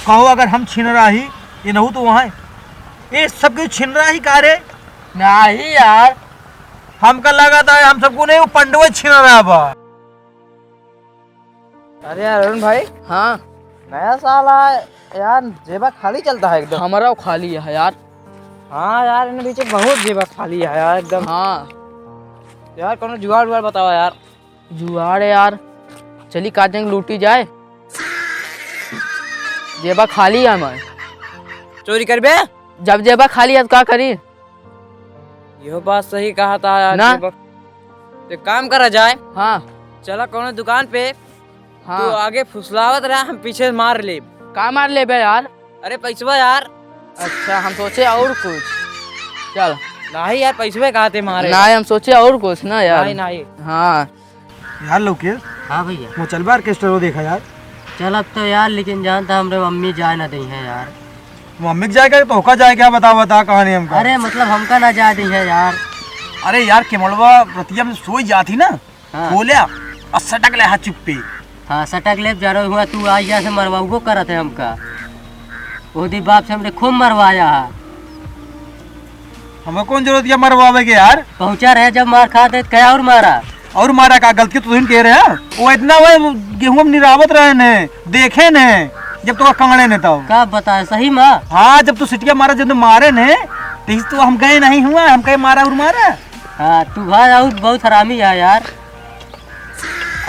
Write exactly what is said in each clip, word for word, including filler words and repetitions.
कहो अगर हम छिनरा ही, ये नहू तो वहाँ है। ये सब क्यों छिनरा ही का रे? नहीं यार। हमका लगा था हम सबको नहीं, वो पंडवे छिनरा बा। अरे यार अरुण भाई। हाँ। नया साल आए यार, जेबा खाली चलता है एकदम। हमारा वो खाली है यार। हाँ यार, इन बीच बहुत जेबा खाली है यार एकदम। हाँ। यार कोनो जुगाड़ उगाड़ बतावा यार। जुआड़ यार, चली का दिन लूटी जाए, जेबा खाली है हमार। चोरी करबे? जब जेबा खाली है तो का करी? यह बात सही कहा था यार, ना। जेबा, एक काम करा जाए। हाँ। चला कोनो दुकान पे, हाँ। तू आगे फुसलावत रहा, हम पीछे से मार लेब। का मार लेबे यार? अरे पैसवा यार। अच्छा, हम सोचे और कुछ। चल। नहीं यार, पैसवे कहा थे मारे। नहीं, हम सोचे और कुछ ना यार। नहीं, नहीं। हाँ। यार लोकेश, हाँ भैया। वो चलबा orchestra वो देखा यार। चल अब तो यार, लेकिन जानता हमरे मम्मी जाए ना दई है यार। मम्मी के जाए का, तोहका जाए का, बता, बता कहानी हमका। अरे मतलब हमका ना जाए दई है यार। अरे यार, केमलवा रतिया में सोई जात ही ना, हाँ। बोल्या, और सटक ले हाथ चुप्पे। हाँ, सटक लेब, जरो हुआ तू आज यहाँ से मरवाउबो करत है हमका। ओदी बाप से हमने खूब मरवाया है। हमें कौन जरूरत है मरवावे के यार? पहुँचा रहे जब मार खाते तो क्या और मारा? और मारा का? गलती तो तुम कह रहे हैं। वो इतना वो गेहूं में निरावत रहे ने, देखे ने, जब तो कांगड़े ने तब। का बताए, सही में? हाँ, जब तू सिटिया मारा, जब मारे ने, तो इस तो हम गए नहीं हुआ, हम कहे मारा और मारा। हाँ, तू भाई और बहुत हरामी है यार।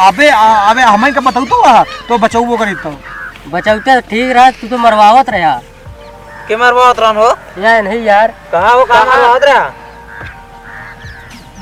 अबे, आ, अबे, हमें का बताऊ तो, आ, तो बचौबो करी तो। बचौते ठीक रहा, तू तो मरवावत रहा। के मरवावत रहन हो? या नहीं यार। कहाँ हो, कहाँ कहाँ? मरवावत रहा?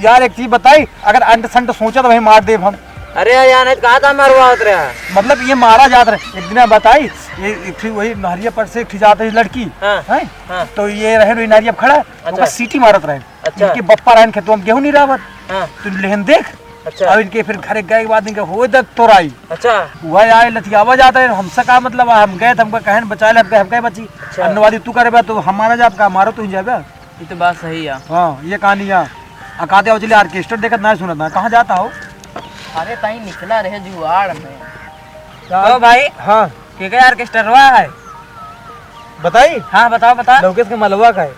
यार, एक चीज बताई, अगर अंट संट सोचा तो वहीं मार देब हम। अरे यार, नहीं कहा था मरवावत रहा। मतलब, ये मारा जात रहे। एक दिन बताई, ये एक ठे वही नहरिया पर से एक ठे जात रही लड़की, हाँ, हैं? हाँ। तो ये रहे, वही नहरिया पर खड़ा, अच्छा। ओकर सीटी मारत रहे। अच्छा। इनके बप्पा रहन खेतवा में गेहूं निरावत। हाँ। तो लेहन देख। अच्छा। और इनके फिर घरे गए के बाद इनके होए दत तोराई। अच्छा। वह आए लतियावा जाता है, हमसे का मतलब है, हम गए तो हमको कहन बचाए ले, हम गए, हम गए बची। अच्छा। अन्नवादी तू करे बा, तो हमारा जाब का, मारो तू ही जाबे। ये तो बात सही है। हाँ, ये कहानी है। आ, कहते हो, चलिए orchestra देखत ना सुनत ना, कहाँ जाता हो? अरे, ताई निकला रहे जुआड़ में। क्या? तो भाई, हाँ। के के orchestra है? बताई? हाँ, बताओ, बता। लौकेश के मलवा का है।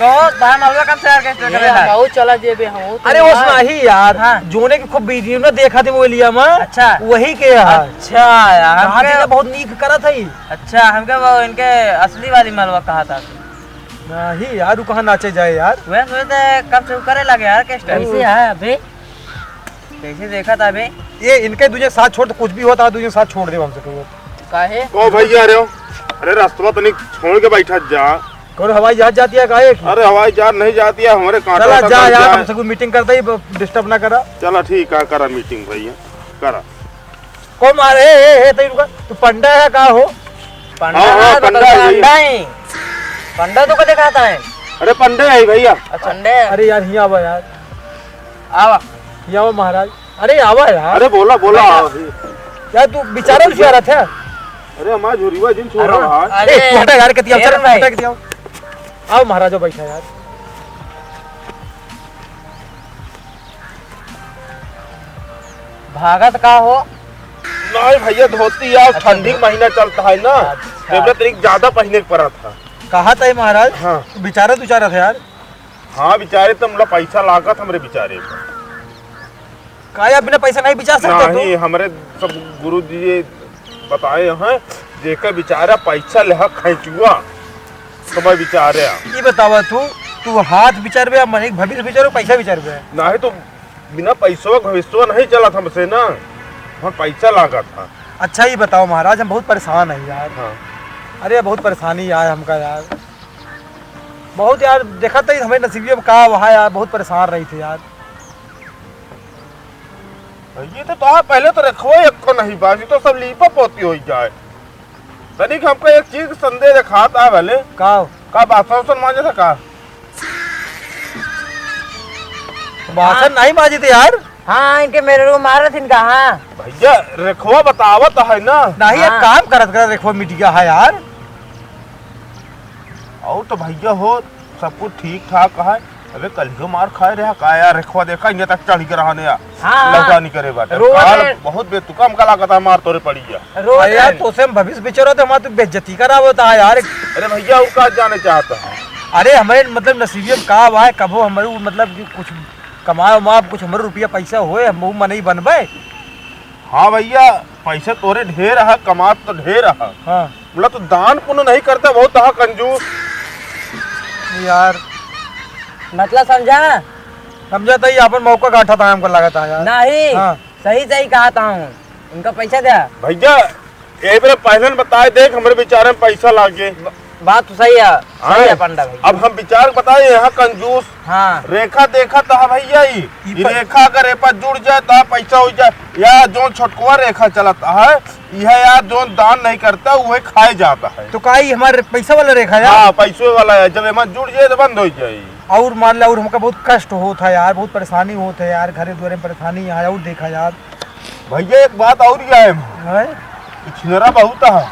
कहो, तहार मलवा कब से orchestra ये करेला? हम चला जेबे, हम तो अरे, यार। उसमें ही यार, हाँ। जोने की खूब video ना देखा थे वो लिया में। अच्छा। वही के है। अच्छा, यार, कहा हमके थे ना, बहुत नीक करत है। अच्छा, हमके वो इनके असली वाली मलवा कहा था। नहीं यार, वो कहाँ नाचे जाए यार। वह सोचते कब से वो करे लगे यार orchestra। कैसे है अबे? कैसे देखा था बे? ये इनके दूजे साथ छोड़, तो कुछ भी होता है, दूजे साथ छोड़ दे हमसे तो। काहे? को भैया रे? अरे, रास्तवा तनिक छोड़ के बैठा जा। कौन हवाई जहाज जाती है काहे की? अरे, हवाई जहाज नहीं जाती है, हमारे कांटा चला वाटा जा कट यार, जाए। हमसे कोई meeting करता ही, disturb ना करा। चला ठीक है, करा meeting भैया, करा। को मारे, ए, ए, ए, तई रुका, तू पंडा है का हो? पंडा हाँ, हाँ, ना, तो पंडा है। पंडा है। पंडा तो कदे कहता है? अरे पंडे है भैया। अच्छा। पंडे। अरे यार, हियाँ आवा यार। आवा। हियाँ आवा महाराज। अरे आवा यार। अरे बोला, बोला। यार तू बेचारा उछिया रहा था। अरे हमारा झुरिवा जिन छोड़ा अरे, भाई। अरे, ए, तू हटा यार, कतिया ए, चल, भाई। हटा कतिया। आओ महाराज, बैठा यार। भागत का हो? नहीं भैया, धोती यार, अच्छा, ठंडी धो- महीना चलता है ना, अच्छा। तो एकरा तनिक ज्यादा पहने के पड़ा था। कहा था महाराज? हाँ। तू बिचारत उचारत है यार। हाँ, बिचारे तो मतलब पैसा लागत हमरे बिचारे। का यार, बिना पैसा नहीं बिचार सकते तू? नहीं, हमरे सब गुरु जी ये बताए हैं, जेकर बिचारा पैसा लेहा खैचुआ, तो मैं बिचारे आ। ई बतावा तू, तू हाथ बिचारबे या मने भविष्य बिचारबे, पैसा बिचारबे? नहीं तो बिना पैसवा भविष्यवा नहीं चलत हमसे ना, हम पैसा लागत था। अच्छा, ई बताओ महाराज, हम बहुत परेशान है यार। हाँ। अरे, बहुत परेशानी यार हमका यार, बहुत यार, देखत ही हमें नसीबिया में का हुआ यार, बहुत परेशान रही थे यार। ये तो, तो पहले तो रखो, एक को नहीं बाजी तो सब लीपा पोती हो जाए। तनिक हमको एक चीज संदेह दिखात आ भले। का? का बासन उसन मांजे था का? बासन हाँ। नहीं मांजे थे यार। हाँ, इनके मेरे को मारत इनका, हाँ। भैया, रेखवा बतावत है ना। नहीं, एक हाँ। काम करत कर, रेखवा मिट गया है यार। और तो भैया हो, सब कुछ ठीक ठाक है। अबे कल ही मार खाए रहा का यार, रेखवा देखा, इहाँ तक चढ़ के रहा ने यार। हाँ, हाँ। लौटा नहीं करे बाटे। रोवत काल है। बहुत बेतुका हमका लागत है मार तोरे पड़ी है। रोवत अरे यार, है। तोसे हम भविष्य बिचारो तो हमार तू बेइज्जती करावत है यार। अरे भैया, वो का जाने चाहता है? अरे हमारे मतलब नसीबियत का बा है, कबो हमारे वो मतलब कि कुछ कमाए उमाए, कुछ हमारे रुपया पैसा होए, हम वो मनई बनबे। हाँ भैया, पैसा तोरे ढेर है, कमात तो ढेर है। हाँ। बोला, "तू दान पुण्य नहीं करता, बहुत हा कंजूस।" यार। मतलब समझा? समझा तो ये अपन मौका गांठा था, हमको लगा था यार। नहीं, हाँ। सही सही कहा था हूँ, उनका पैसा दे। भैया, एक बार पहले न बताए देख, हमरे विचार में पैसा लागे। ब-, बात तो सही है, सही हाँ। है पंडा भाई। अब हम विचार बताए, यहाँ कंजूस हाँ। रेखा देखा था भैया, ई ई ई प- रेखा अगर ए पर जुड़ जाए तो पैसा हो जाए। या जो छोटकुआ रेखा चलता है, यह यार जो दान नहीं करता, वह खाए जाता है। तो का ई हमारे पैसा वाला रेखा है? हाँ, पैसों वाला है। जब एमा जुड़ जाए तो बंद हो जाए। और मान ले, और हमका बहुत कष्ट होत है यार, बहुत परेशानी होत है यार, घरे दुआरे में परेशानी है। और देखा यार भैया, एक बात और ही है, हैं? ई छिनरा बहुत है।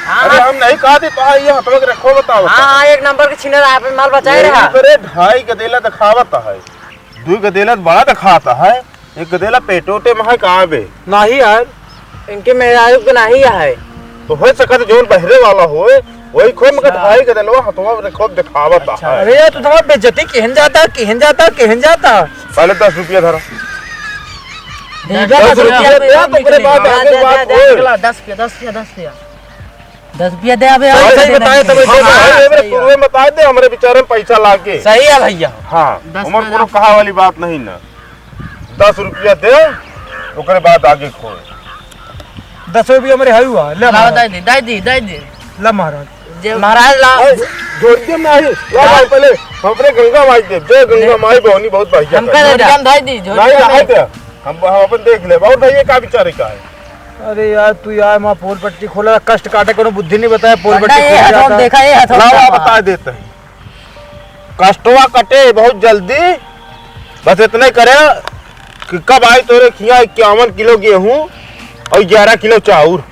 हाँ, अरे हाँ। हम नहीं कहा थे, तो हाँ, ये हथवा के रखो, बताओ। हाँ, हाँ, एक नंबर के छिनरा, आप माल बचाए यही रहा। करे, ढाई गदेला दिखावत है, दुई गदेला बड़ा दिखाता है, एक गदेला पेटे उटे में है का बे? नहीं यार, इनके मेहरारू के नहीं है। तो हो सकत जौन बहरे वाला होए, वही खूब अच्छा। ढाई गदेलवा हथवा में खूब दिखावत अच्छा। है। अरे यार, तू तो हमार बेइज्जती केहन जाता, केहन जाता, केहन जाता। पहले दस रुपया धरा। दे दे, दस दस रुपया रुपया दे, दे, तो ओकरे बाद दे, आगे दे, बात दे, होए। दे, दस रुपया, दस रुपया, दस रुपया। दस रुपया दे, अबे, सही और सही दे बताए, देना। तब हाँ, हाँ, हाँ, हमरे सही है। शुरुए में बताए दे, हमरे विचार में पैसा लागे। सही है भैया। हाँ, दस उमर रुपया कोनो कहा वाली बात नहीं ना। दस रुपया दे, ओकरे बाद आगे खोल। दस रुपया हमरे हई हुआ, ले लाओ, महाराज। दे दी, दे दी, दे दी। ला महाराज। जे महाराज ला। ए, झोरिया में नहीं, ला ला। भाई पहले, हमरे गंगा माई दे, जय गंगा ले। माई बहनी बहुत बढ़िया हमका कर। दे दे। झोरिया में दे दी, झोरिया नहीं, में रहा दे। दे। हम, हम अपन देख ले। और भैया का विचार है, का है? अरे यार, तू यार, माँ पोल पट्टी खोला, कष्ट काटे, कोनो बुद्धि नहीं बताया, पोल पंडा पट्टी ये खोल हथौन जाता। देखा, ये हथौन लावा, का बता देते हैं। कष्टवा कटे बहुत जल्दी, बस इतने करे कि कब आई तोरे खिया इक्यावन किलो गेहूं और ग्यारह किलो चाउर,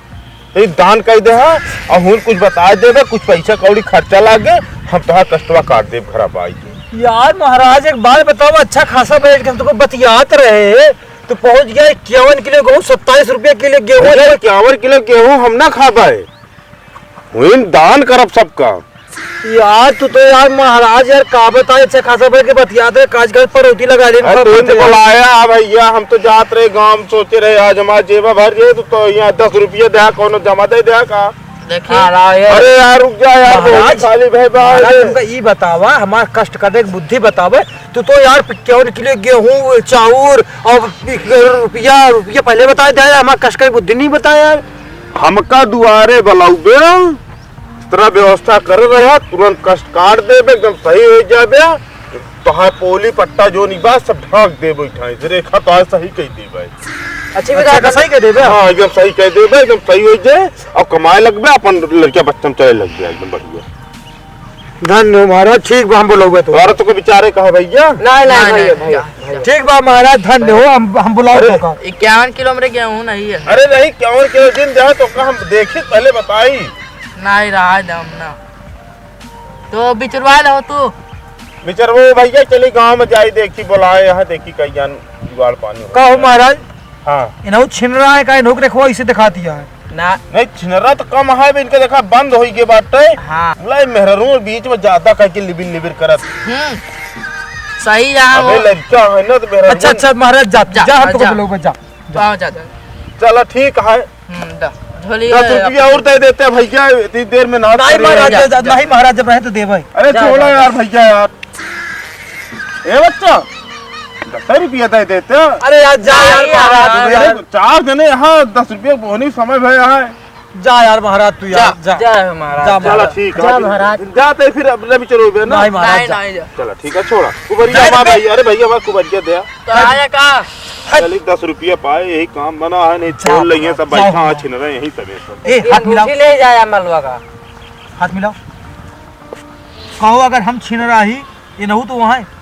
तो ये दान कर दे, हाँ, और हुन कुछ बता देबे, कुछ पैसा कौड़ी खर्चा लागे, हम तोहार कष्टवा काट देब घर पाई के। यार महाराज, एक बात बताओ, अच्छा खासा बैठ के हम तुमको बतियात रहे, तो पहुंच गया इक्यावन किलो गेहूं, सत्ताईस रुपया किलो गेहूं। भैया, इक्यावन किलो गेहूं हम ना खा पाए, हुन दान करब सबका। यार, तू तो यार महाराज यार, का बताए, अच्छा खासा बैठ के बतियात रहे, काज कर परोती लगा लेन अरे, खापन तू से यार। बुलाया भैया, हम तो जात रहे गांव, सोचे रहे आज हमार जेबा भर जाए, तू तो यहाँ दस रुपया दे, कोनो जमा दे दे का? देखिए। हाँ, लाओ ये। अरे यार, रुक जा यार, महाराज, बहुत खाली भाई बा महाराज, रे। तुमका ई बतावा, हमार कष्ट करे के बुद्धि बतावे, तू तो यार इक्यावन किलो गेहूं, चाउर और रुपया, रुपया पहले बता दे यार, हमार कष्ट करे के बुद्धि नहीं बताया यार। हमका दुआरे बुलाउबे, तेरा व्यवस्था कर रहा, तुरंत कष्ट काट देबे, एकदम सही हो जाबे। तोहार पोली पट्टा जो नहीं बा, सब ढांक देबे, उठाए से रेखा तोहार सही कह देबे। अच्छी अच्छा, बात है। सही कह देबे? हाँ, एकदम सही कह देबे, एकदम सही हो जाए और कमाए लगबे, अपन लड़का बच्चा में चले लगबे, एकदम बढ़िया। धन्य हो महाराज, ठीक बा, हम बुलाउबे तो। तोहरा तो कोई विचारे कहा भैया? नहीं, नहीं, नहीं, भैया, नहीं, भैया, नहीं। भैया। ठीक बा महाराज, धन्य हो, हम, हम बुलाउबे अरे। तो का। इक्यावन किलो हमरे गेहूं नहीं है। अरे नहीं, इक्यावन किलो दिन जाए तो का हम देखी, पहले बताई। नहीं रहा दम ना। तो बिचरवा लो तू। बिचरवो भैया, चली गांव में जाई, देखी, बुलाए यहाँ, देखी कई जान जुगाड़ पानी हो। का हो महाराज? हाँ। इनहू छिनरा है का, इनहू के रखवा इसे दिखा दिया है। ना। नहीं, छिनरा तो कम है, इनके देखा बंद होई गए बाटे। हाँ। बोला, ये मेहरारू बीच में ज्यादा कह के लिबिर लिबिर करत। हम्म। सही है अबे वो। लड़का है ना, तो मेहरारू अच्छा, अच्छा, महाराज जा, जा, जा, हम हाँ, तो जा। बोलो, जा, जा। हाँ, जा, जा। चला, ठीक है। हम्म, दा। झोली दस में रुपया और दे देते भैया, इतनी देर में ना नहीं, करे महाराज, हैं। जा, जा, नहीं, महाराज, जब रहे तो दे भाई। अरे, जा, छोड़ा जा, यार, जा। भैया यार। ए बच्चा, दस रुपया दे देते। अरे यार, जा यार, नहीं महाराज, यार। अरे, चार जने यहाँ, दस रुपया बोनी समय भय है। जा यार महाराज, तू यार, जा, जा। जा महाराज, जा जा। चला, महाराज। ठीक है, जा अभी महाराज। जाते फिर अपने भी चलो बे ना। नहीं महाराज, नहीं, जा। नहीं, जा। चला, ठीक है, छोड़ा। कुबरिया नहीं, हमारा नहीं। भाई, अरे भैया, हमारा कुबरिया दे। तो आया का? चली, दस रुपया पाए, यही काम बना है, नहीं जा, छोड़ लेंगे, सब जा, बैठा जा। है, छिन रहे हैं, यहीं सब ये सब। ए, ये हाथ मिलाओ। अंगूठी ले जाया मलवा का। हाथ मिलाओ। कहो, अगर हम छिन रहा ही, ये नहू तो वहाँ है।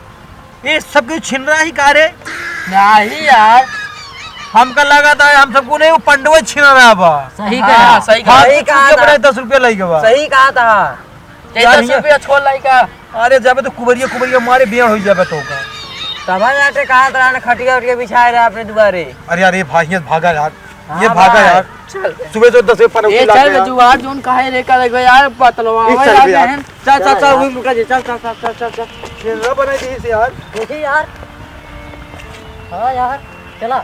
ये सब क्यों छिन रहा ही का रे? नहीं यार। हमका लगा था, हम सबको नहीं, वो पंडवा छिन रहा बा। सही हाँ, कहा। सही कहा। हाँ, सही कुछ कहा रुपया था। बनाए, दस रुपया लाई के बा। सही कहा था। यार, दस रुपया छोड़ लाई का? अरे जाबे तो कुबरिया कुबरिया मारे बियाह हो जाबे तो का। तब आटे कहा तरह ने खटिया उटिया बिछाए रहे अपने दुआरे। अरे यार, ये भाई, ये भागा यार, ये हाँ भागा भाई। यार। चल। सुबह जो दस बजे पर ए, उठा चल के यार। जुगाड़ जोन काहे रे का लगे यार, पतलवा ए, चल यार बे यार। बहन। चल, चल, चल चल, यार। रुक, रुक, चल, चल, चल, चल, चल, चल। खेलना बनाई दी इसे यार। देखिए यार। हाँ यार, चला।